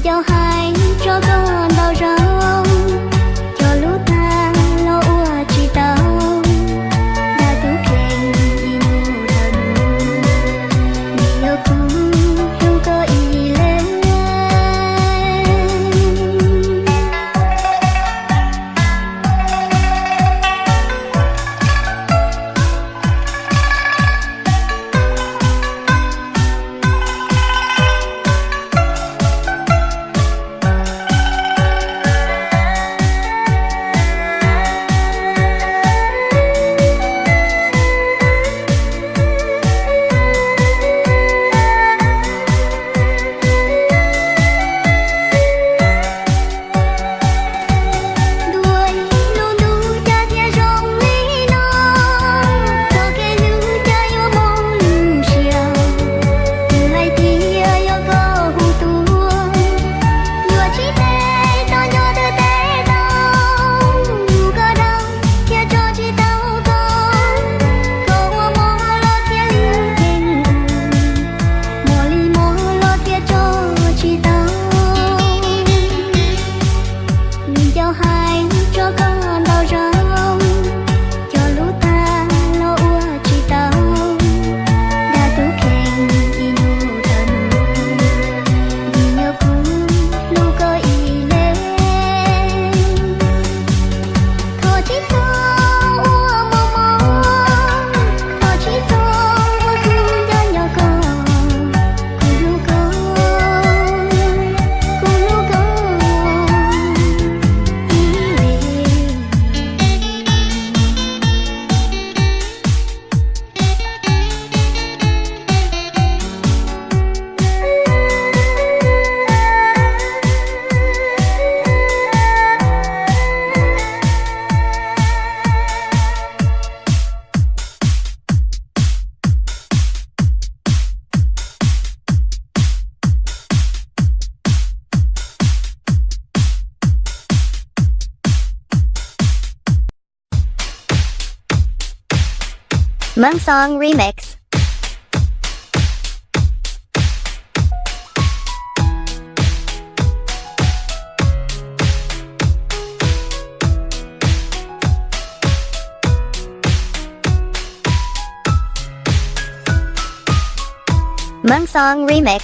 Cov hais tso koj ntau zaus, cov lub tag los ua tsis tau. Dag tub kheej ib hnub tawm mus, vim yog kuv hlub koj ib leeg. Ntuas ib lub ntuj cas thiaj zoo li no, txoj kev hlub cas yuav mob lub siab. Nws hais tias yog koj hu tuaj, yuav tsis tes tau nco twb tes tau. Yus koj dhau thiab tso tsis tau koj, koj ua mob los thiaj li kheej, mob li mob los thiaj tso tsis tau. Vim cov hais tso koj ntau zaus, cov lub tag los ua tsis tau. Dag tub kheej ib hnub tawm mus, vim yog kuv hlub koj ib leeg. Thov tsis txhob ua mob mob, thov tsis txhob ua kuv nco nco koj. Kuv hlub koj, kuv hlub koj ib leeg. Mong Song Remix. Mong Song Remix.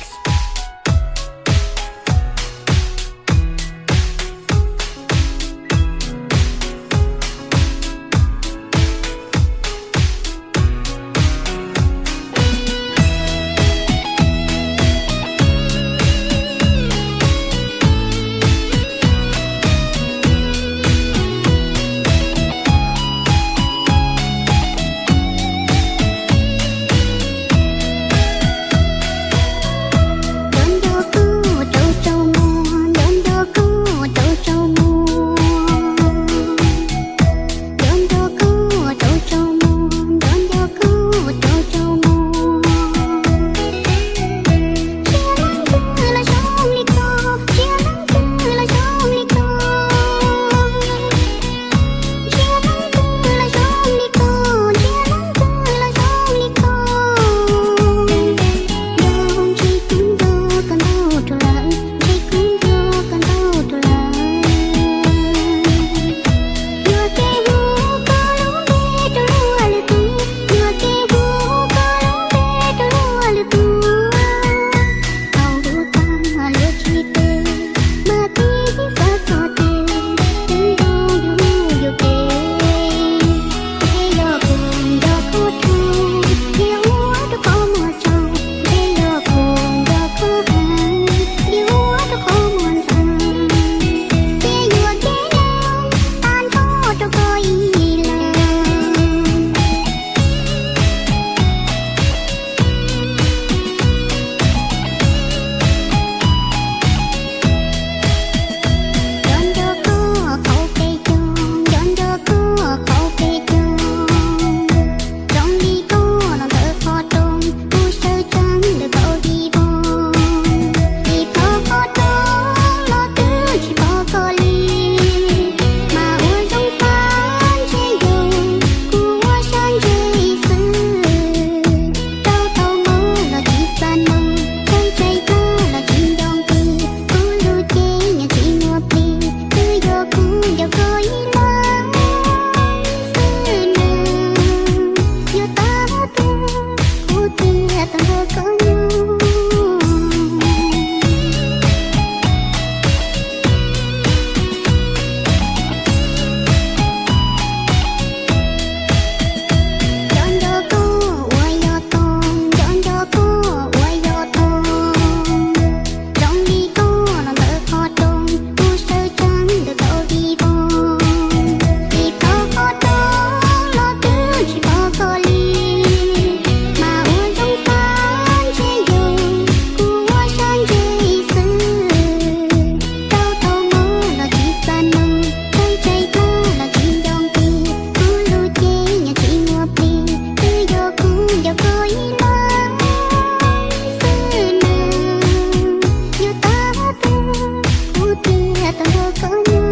yog tus nrog koj nyob.